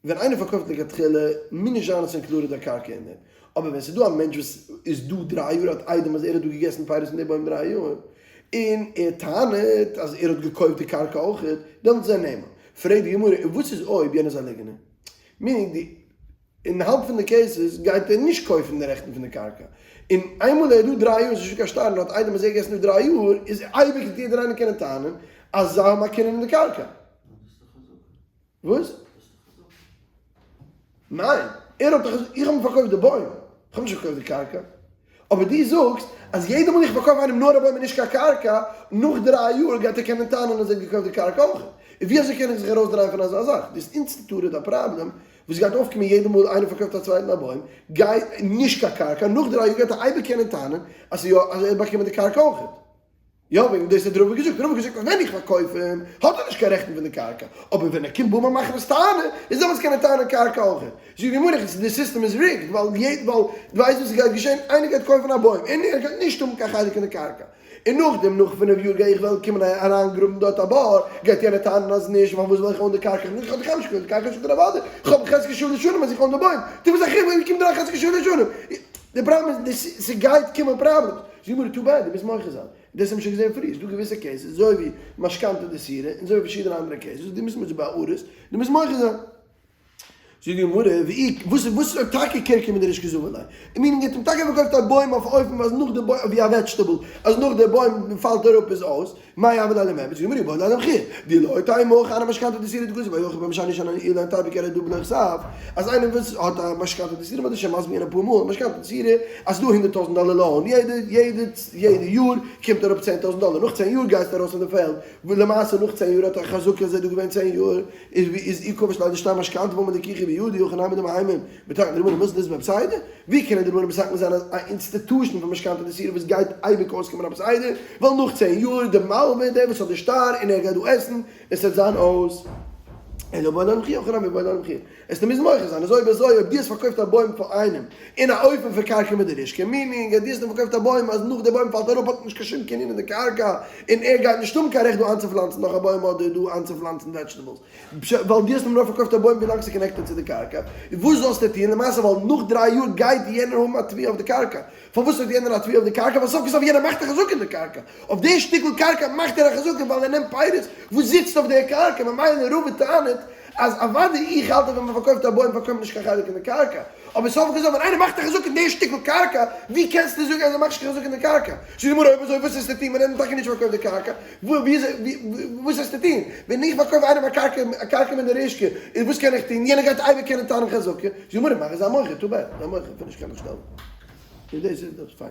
ווען איינער פארקויפט לכתחילה, מוז נישט זיין אז ס'איז included א קרקע אין דעם. אבער ווען ס'איז דא א מענטש וואס איז דא דריי יאר האט עדים אז ער האט דא געגעסן פירות פון די בוים דריי יאר, און ער טענה'ט אז ער האט געקויפט די קרקע אויכעט, דעמאלטס איז ער נאמן. פרעגט די גמרא, און וואס איז אויב יענער איז א ליגענער? meaning די אין האלב פון די cases גייט ער נישט קויפן די רעכטן פון די קרקע. און איינמאל ער איז דא דריי יאר און ס'איז נישטא קיין שטר און האט עדים אז ער האט געגעסן דא דריי יאר, איז אייביג וועט יעדער איינער קענען טענה'ן אז זיי האבן א קנין אין די קרקע. וואס? ניין, ער האט דאך, איך האב אים פארקויפט די בוים, איך האב נישט פארקויפט די קרקע. אבער דו זאגסט אז יעדע מאל איך פארקויף איינעם נאר א בוים און נישט קיין קרקע, נאך דריי יאר גייט ער קענען טענה'ן אז ער האט געקויפט די קרקע אויך. און ווי אזוי קען איך זיך ארויסדרייען פון אזא זאך? דאס instituted א פראבלעם וואס גייט אויפקומען יעדע מאל איינער פארקויפט א צווייטן א בוים, גייט נישט קיין קרקע, נאך דריי יאר גייט ער אייביג קענען טענה'ן אז יא, אז ער האט באקומען די קרקע אויך. יא וועגן דאס האט רבא געזאגט, רבא האט געזאגט אז ווען איך פארקויף אים האט ער נישט קיין רעכטן פון די קרקע, אבער ווען ער קומט בא מיר מאכן עס טענה, איז דעמאלטס קען ער טענה'ן קרקע אויך. זאגט די גמרא, די סיסטעם איז rigged, ווייל יעדע, ווייל דו ווייסט וואס גייט געשען, איינער גייט קויפן א בוים, און ער גייט נישט האבן קיין חלק אין די קרקע, און נאכדעם נאך פינף יאר גיי איך וועל קומען אריינגראבן דארט א בור, גייט יענער טענה'ן אז נישט, פארוואס זאל איך own די קרקע, איך האב דאך נישט געקויפט די קרקע, זאגט ער אוודאי, איך האב חזקת שלש שנים אז איך own די בוים, טו וואס איך וויל, ווי קומט אריין חזקת שלש שנים? די פראבלעם איז, ס'גייט קומען problems. זאגט מיר too bad, דו מוזט מוחה זיין. דאס האבן מיר שוין געזען פריער, ס'דא געוויסע cases, אזוי ווי משכנתא דאיסורא, און אזוי ווי פארשידענע אנדערע cases, דו מוזט מיר זאגן בהערות, דו מוזט מוחה זיין. זאגט די גמרא, ואי, וואס איז וואס איז אויב טאקע כורכא מדרישקא זבין ליה? meaning ער האט אים טאקע פארקויפט א בוים אויף אופן אז נאך די בוים, ווי א vegetable, אז נאך די בוים פאלט אראפ איז אויס, מאי הוה ליה למיעבד? זאגט די גמרא, איבעיא להו למחיר, דאי לא תימא הכי אנא משכנתא דאיסורא דכתיב היחיד במשני שאני אילן תיפוק ארעא דא בלא כתב, אז איינער וואס האט א משכנתא דאיסורא מ'האט דאס שוין מסביר געווען אפאר מאל, משכנתא דאיסורא אז ס'דא הונדערט טויזנט דאלער loan, יעדע יעדע יעדע יאר קומט אראפ צען טויזנט דאלער, נאך צען יאר גייסטו ארויס פון די פעלד, ולמעשה נאך צען יאר האט א חזקה אז ער איז דא געווען צען יאר, איז ווי איז אי כבש ליה דשטר משכנתא ואמר לקיחי בידי הכי נמי דמהימן מתקן די רבנן מוזן דאס בסדר? ווי קענען די רבנן מתקן זיין א institution פון משכנתא דאיסורא וואס גייט אייביג אויסקומען א בסדר, ווייל נאך צען יאר די מלווה דער וואס האט די שטר און ער גייט דא עסן עס וועט זיין אויס. אלא בעי לה למחיר, הכי נמי בעי לה למכירה. עסטו מוזן מוכר זיין, אזוי אויב אזוי אויב דו האסט פארקויפט א בוים פאר איינעם אין א אופן פון קרקע מדרישקע, meaning אז דו האסט אים פארקויפט א בוים אז נאך די בוים פאלט אראפ האט ער נישט קיין שום קנין אין די קרקע און ער גייט נישט האבן קיין רעכט דא איינצופלאנצן נאך א בוים אדער דא איינצופלאנצן vegetables ווייל דו האסט אים נאר פארקויפט א בוים ווילאנג ס'איז connected צו די קרקע, וואס זאלסטו טון למעשה ווייל נאך דריי יאר גייט יענער האבן א תביעה אויף די קרקע פארוואס האט יענער א תביעה אויף די קרקע? ווייל סוף כל סוף יענער מאכט א חזקה אין די קרקע. אויף די שטיקל קרקע מאכט ער א חזקה ווייל ער נעמט פירות וואס זיצט אויף די קרקע. ממילא רבא טענה'ט אז אוודאי איך האלט אז ווען מען פארקויפט א בוים פארקויפט מען נישט קיין חלק אין די קרקע. אבער סוף כל סוף ווען איינער מאכט א חזקה אין די שטיקל קרקע, ווי קענסטו זאגן אז ער מאכט נישט קיין חזקה אין די קרקע? זאגט די גמרא אויב אזוי וואס וועסטו טון ווען ער האט טאקע נישט פארקויפט די קרקע? וואס וועסטו טון ווען איך פארקויף איינעם א קרקע א קרקע מיט די רישקע, איז וואס קען איך טון? יענער גייט אייביג קענען טענה'ן חזקה. זאגט די גמרא מאך עס א מוכר, too bad, זיי מוחל, פיניש קען איך שטעלן. איז דאס איז דאס, פיין.